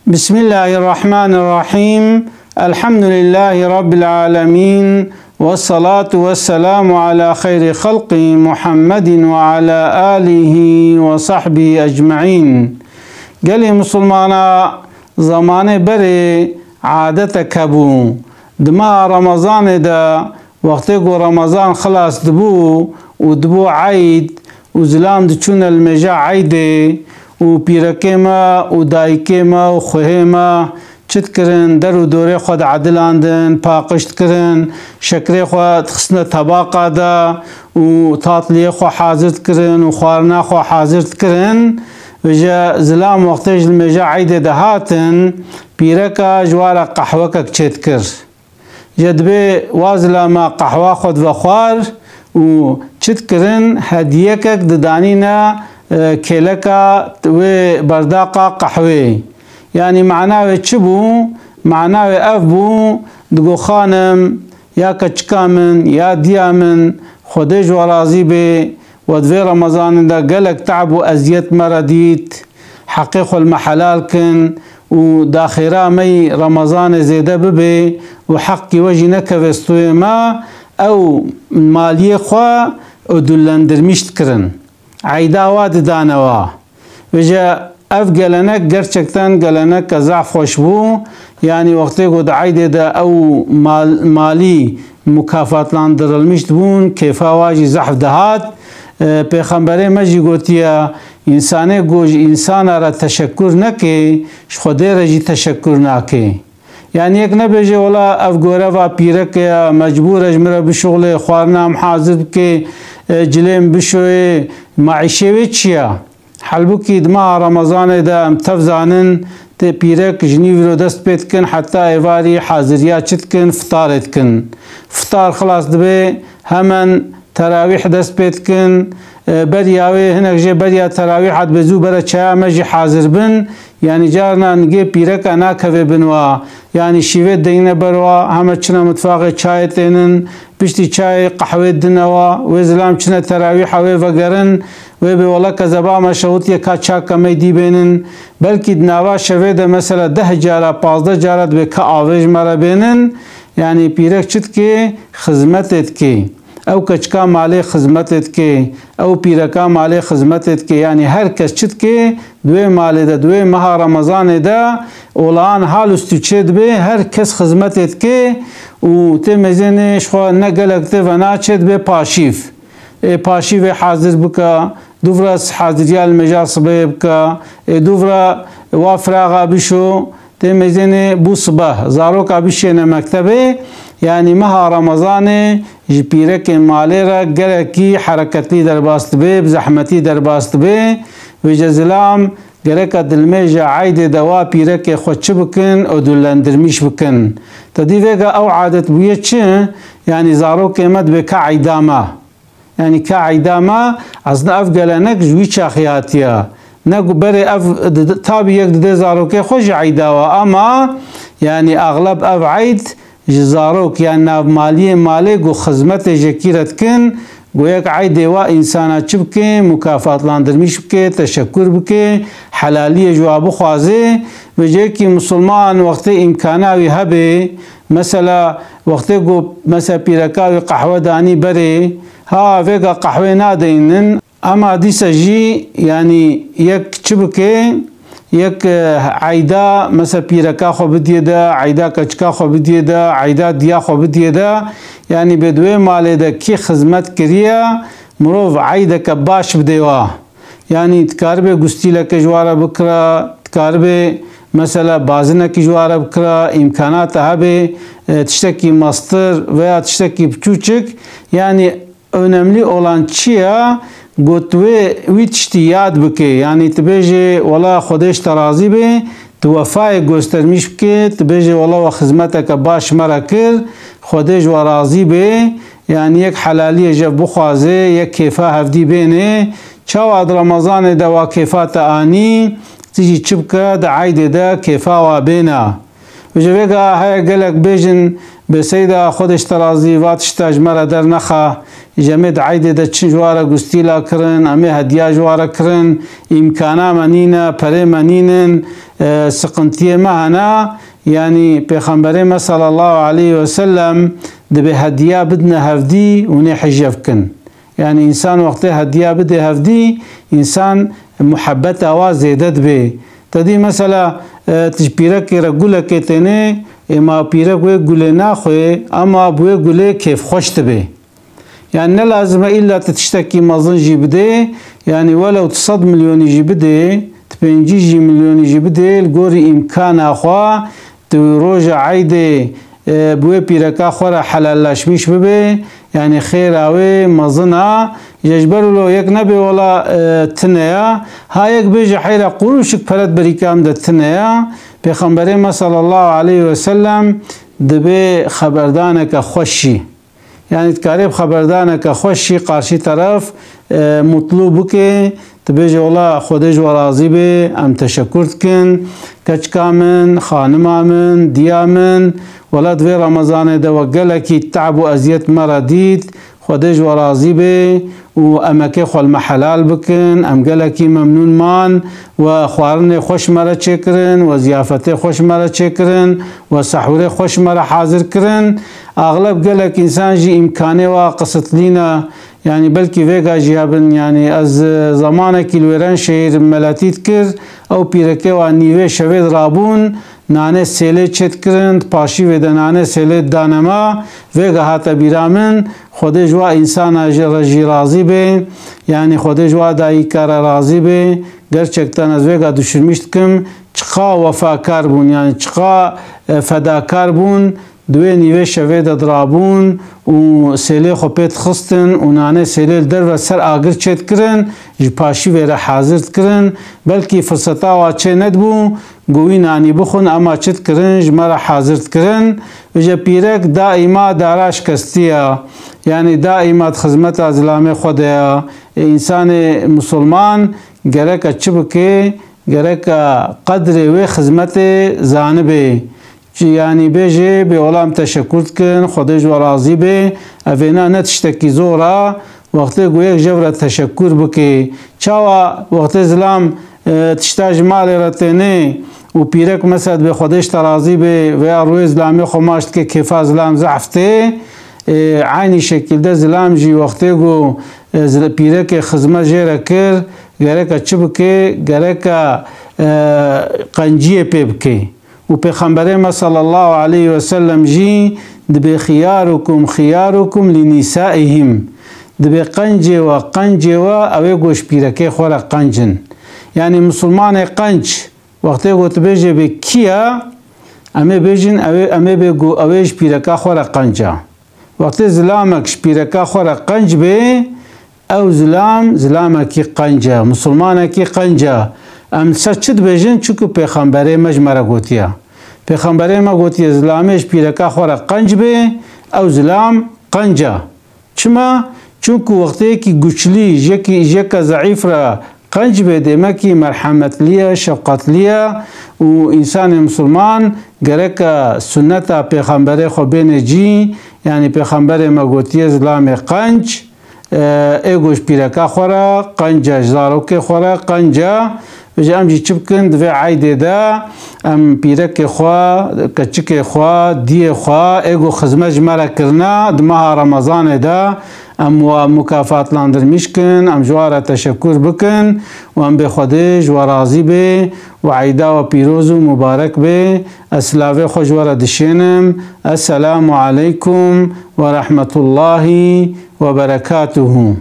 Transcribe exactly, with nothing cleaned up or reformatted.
Bismillahirrahmanirrahim. Elhamdülillahi Rabbil alemin. Ve salatu ve selamu ala hayri halqi Muhammedin ve ala alihi ve sahbihi ecmaîn. Gelê Musulmana, zamanê berê adetek hebû. Di meha Remezanê de, wextê ku Remezan xilas dibû û dibû eyd û zilam diçûne li mêja eydê û pîrekê me û dayikê me û xuhê me çi dikirin, der û dorê xwe diedilandin, paqij dikirin, şekerê xwe dixistine tebaqa de û tatliyê xwe hazir dikirin û xwarina xwe hazir dikirin. Ji zilam wextê ji li mêja eydê dihatin, pîreka ji wa re qehwekek çêdikir. Ji dibê wa zilama qehwa xwe divexwar û çi dikirin, hediyekek didanîne, e, kêleka wê berdaqa qehwê. Yanî mana wê çi bû? Mana wê ev bû, digo, xanim, ya keçika min, ya diya min, Xwedê ji we razî bê, we di vê Remezanê de gelek te'b û eziyet me re dît. Heqê xwe li me helal kin û daxêra me yî Remezanê zêde bibe û heqkî we jî nekeve stûyê me, ew maliyê xwe ödüllendirmiş dikirin. Eyda wa didane wa. Vêje ev gelenek gerçekten geleneke zehf xweş bû. Yanî wextê ku di eydê de ew mal-, malî mukafatlandirilmiş dibûn, kêfa wa jî zehf dihat. E, Pêxemberê me jî gotiye, însanê ku ji însana re teşekkür neke, ji Xwedê re jî teşekkür nake. Yanî yek nebêje, wela ev goreva pîreke ya, mecbûr e ji min re bişuxulê, xwarina min hazir bike, e, cilê min bişoyê, maîşê wê çi ya? Halbûkî di meha Remezanê de em tev zanin, tê pîrek ji nîvro dest pê dikin, heta êvarî haziriya çi dikin, fitarê dikin. Fitar xilas dibe, hemen terawîh dest pê dikin. E, beriya wê hinek jê beriya terawîha dibe zû bere çaya me jî hazir bin. Yanî carna nigê pîreka nakeve bin wa. Yanî şîvê deyne ber wa, heme çine mitfaxê çayê tênin. Piştî çayê qehwê dine wa. Wê zilam çine terawîha wê vegerin. Wê bê wela kezeba me şewitiye ka çaka me dî bênin. Belkî di nava şevê de mesela deh cara, pazdeh cara dibe ka avê ji me re bênin. Yanî pîrek çi dike? Xizmetê dike. Ew keçika malê xizmetê dike, ew pîreka malê xizmetê dike. Yanî her kes çi dike, di wê malê de, di wê meha Remezanê de olan hal û stû çê dibe, her kes xizmetê dike û tê mêzênê ji xwe ne gelek tê venaçê dibe paşîv. Ê paşîvê hazir bike, dûvra haziriya li mêja sibê bike, ê dûvra wa firaxa bişo, Tê mêzênê bû sibeh, zaroka bişêne mektebê, yanî meha Remezanê ji pîrekên malê re gelekî hereketlî derbas dibe, bi zehmetî derbas dibe. Vêje zilam gereka dilmêja eydê de wa pîrekê xwe çi bikin, ödüllendirmiş bikin. Te dî vêga ew adet bûye çi? Yanî zarokê me dibe ka eyda me. Yanî ka eyda me, aslında ev gelenek ji wî çaxî hatiye. Ne ku berê ev di-, di-, tabî yek dide zarokê xwe ji eyda we, ama yanî axleb ev eyd ji zarok yan navmaliyê malê ku xizmetê jekî re dikin, ku yek eydê wa însana çi bike, mukafatlandirmiş bike, teşekkür bike, helaliyê ji wa bixwaze. Vêje yekî misilman wextê îmkana wî hebe, mesela wextê ku mesela pîreka wî qehwe danî berê, Ha, vêga qehwê nadeynin. Ema dîsa jî, yanî yek çi bike, yek, e, eyda, mesela pîreka xwe bidiyê de, eyda keçika xwe bidiyê de, eyda diya xwe bidiyê de, yanî bê di wê malê de kî xizmet kiriye, mirov eydeke baş bidê wa. Yanî dikaribe gustîleke ji wa re bikira, dikaribe mesela bazinekî ji wa re bikira, îmkanata hebe, e, tiştekî mestir veya tiştekî biçûçik, yanî Önemli olan çi ya? Got wê wî tiştî yad bike. Yanî tu bêjê, wela Xwedê ji te razî be, tu wefayê göstermiş bike, tu bêjê, wela we xizmeteke baş me re kir, Xwedê ji we razî be. Yanî yek helaliyê ji hev bixwaze, yek kêfa hevdî bêne. Çawa di Remezanê de wa kêfa te anî, tu jî çi bike, di eydê de kêfa wa bêne. Ji vêga heye gelek bêjin, Bê Seyda, Xwedê ji te razî, va tişta ji me re dernexa. Ji em ê di eydê de çin ji wa re gustîla kirin, em ê hediya ji wa re kirin, îmkana me nîne, perê me nînin, e, siqintiyê me hene. Yanî Pêxemberê me sallallahu aleyhi ve sellem dibê hediya bidine hevdî û nê hicê bikin. Yanî însan wextê hediya bidê hevdî, însan muhebbeta wa zêde dibe. Te dî mesela, e, tu ji pîrekê re gulekê tênê, ê ma pîrek wê gulê naxwê, ama bi wê gulê kêfxweş dibe. Yanî ne lazim e îlla tu tiştekî mezin jî bidê, yanî welew tu sed milyonî jî bidê, tu pêncî jî milyonî jî bidê, li gorî îmkana xwe, tu roja eydê, e, bi wê pîreka xwe re helallaşmîş bibe, yanî xêra wê mezin a. Ji ber wilo yek nebe wela, e, tune ya, ha yek bêje heyra qurûşik pere di berîka min de tune ya. Pêxemberê me sallallahu aleyhi ve sellem dibê xeberdaneke xweş jî. Yanî dikarê bi xeberdaneke xweş jî qarşî teref, e, mutlu bike, dibêje, wela Xwedê ji we razî be, em teşekur dikin, keçika min, xanima min, diya min, wela di vê Remezanê de we gelekî te'b û eziyet me re dît, Xwedê ji we razî be û emekê xwe li me helal bikin, em gelekî memnûn man, we xwarinê xweş me re çêkirin, we ziyafetê xweş me re çêkirin, we sehûrê xweş me re hazir kirin. Axleb gelek însan jî îmkanê wa qisitlî ne. Yanî belkî vêga jî hebin. Yanî ez, e, zemanekî li Wêrenşehîr meletî dikir. Ew pîrekê wa nîvê şevê dirabûn, nanê sêlê çêdikirin, di paşîvê de nanê sêlê didane me. Vêga hate bîra min. Xwedê ji wa însana jî re jî razî be. Yanî Xwedê ji wa dayîka re razî be. Gerçekten ez vêga düşünmîş dikim. Çiqa wefakar bûn, yanî çiqa, e, fedakar bûn. Di wê nîvê şevê de dirabûn û sêlê xwe pê dixistin û nanê sêlê li derve ser agir çêdikirin, ji paşîvê re hazir dikirin. Belkî firseta wa çê nedibû, ku wî nanî bixwin, ema çi dikirin, ji me re hazir dikirin. Vêje pîrek daîma dara şikestî ye. Yanî daîma di xizmeta zilamê xwe de ye. Ê, însanê misilman gereke çi bike? Gereke qedrê wê xizmetê zanibe. Çi, yanî bêjê, bê wela em teşekur dikin, Xwedê ji we razî be. Evêna ne tiştekî zor e, wextê ku yek ji hev re teşekur bike. Çawa wextê zilam, e, tişta ji malê re tênê û pîrek mesela dibê Xwedê ji te razî be veya rûyê zilamê xwe maç dike, kêfa zilam zehf tê. E, eynî şekilde zilam jî wextê ku, e, zil-, pîrekê xizmet jê re kir, gereke çi bike? Gereke, e, qenciyê pê bike. Û Pêxemberê me sallallahu aleyhi ve sellem jî dibê, "Xiyarukum xiyarukum li nisaihim." Dibê qencê we, qencê we, ew ê ku ji pîrekê xwe re qenc in. Yanî misilmanê qenc, wextê ku tu bêjê bê kî ye, em ê bêjin, ew ê, em ê bê ku ew ê ji pîreka xwe re qenc e. Wextê zilamek ji pîreka xwe re qenc bê, ew zilam, zilamekî qenc e, misilmanekî qenc e. Em li ser çi dibêjin? Çunku Pêxemberê me ji me re gotiye. Pêxemberê me gotiye, zilamê ji pîreka xwe re qenc bê, ew zilam qenc e. Çima? Çunku wextêkî guçlî, jekî, jeka zeîf re qenc bê, demekî merhemetlî ye, şefqetlî ye û însanê misilman gereke sunneta Pêxemberê xwe bêne cî, yanî Pêxemberê me gotiye, zilamê qenc, e, ê ku ji pîreka xwe re qenc e, ji zarokê xwe re qenc e. Vêje em jî çi bikin? Di vê eydê de em pîrekê xwe, keçikê xwe, diyê xwe, ê ku xizmet ji me re kirine, di meha Remezanê de em wa mukafatlandirmîş kin, em ji wa re teşekur bikin û em bê Xwedê ji we razî bê û eyda we pîroz û mubarek bê. Ez silavê xwe ji we re dişênim. Esselamu aleykum ve rahmetullahi ve berekatuhu.